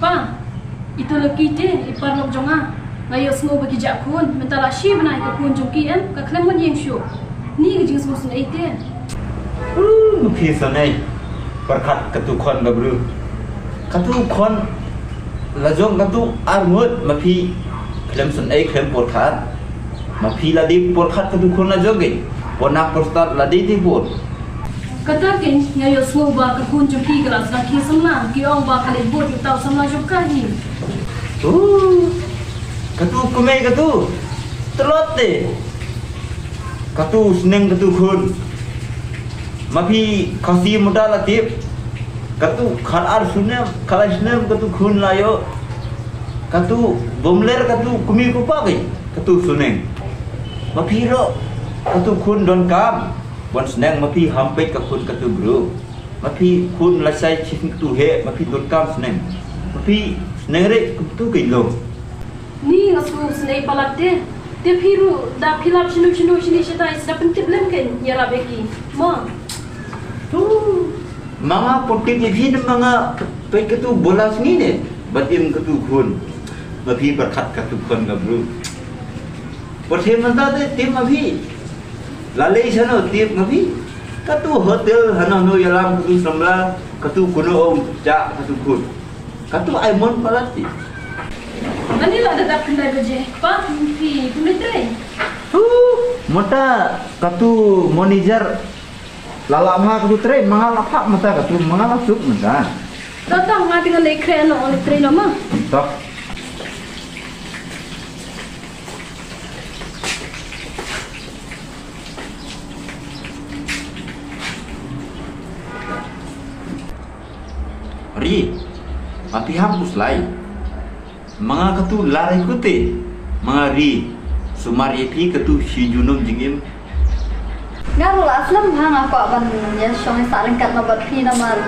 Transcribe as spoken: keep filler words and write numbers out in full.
Pa, ito laki te i paralok jong nga. Nga ïohsngew ba ki jah khun, mynta la shi bnai ka khun jong ki em ka khlem wan ïeng shuh. Ni ka jingsngewsynei te. Hmm, phi synei. Pyrkhat katu khun ka bru. Katu khun la jong katu ar ngut, ma phi khlem synei khlem pyrkhat. Ma phi la dei pyrkhat katu khun la jong ki. Pyrkhat pyrkhat la dei ti pur. Kata kein nga ïohsngew ba ka khun jong ki ka la sdang khie samla, ki ong ba ka leit bud ïa uta u samla jong ka hi. Uh, katu kumei katu. Tlot te. Katu sneng katu khun. Ma phi Khasi muda la tip. Katu khatar snem, khatlai snem katu khun la ïoh. Katu bym ler katu kmie u kpa ki. Katu sneng. Ma phi ruh katu khun donkam. Wan sneng, ma phi ham peit ka khun katu bru. Ma phi khun lashai shisien katu heh, ma phi donkam sneng. Ma phi sneng re katu ki long. Ni nga sngewsynei palat te. Te phi ruh da phi lap shano shano shini shatai sa da pyntip lem kein ïarap ïa ki. Ma. Tu, ma nga pyntip ïa phi ne ma nga peit katu bola sngi ne. Bad im katu khun. Ma phi pyrkhat katu khun ka bru. Pyrkhat mynta te tip ma phi. La leit shano tip ma phi. Katu hotel hano hano ïalam katu samla, katu kuno ong jah katu khun. Katu ai mon palat ti. Ani la da dap khyndai baje. Pa, phi phi trei. Tu, mynta katu manager la lah bha katu trei, ma nga la phah mynta katu, ma nga la suk mynta. Tata nga te ngan leit khreh noh, leit trei noh ma. To. Ri, ma phi hap khuslai. Ma nga katu la rai kute. Ma nga ri. Sumar ïa phi katu shi junom jingim. Nga ruh la slem ha nga kwah ban ïa shong ïa sah ryngkat ma bad phi namar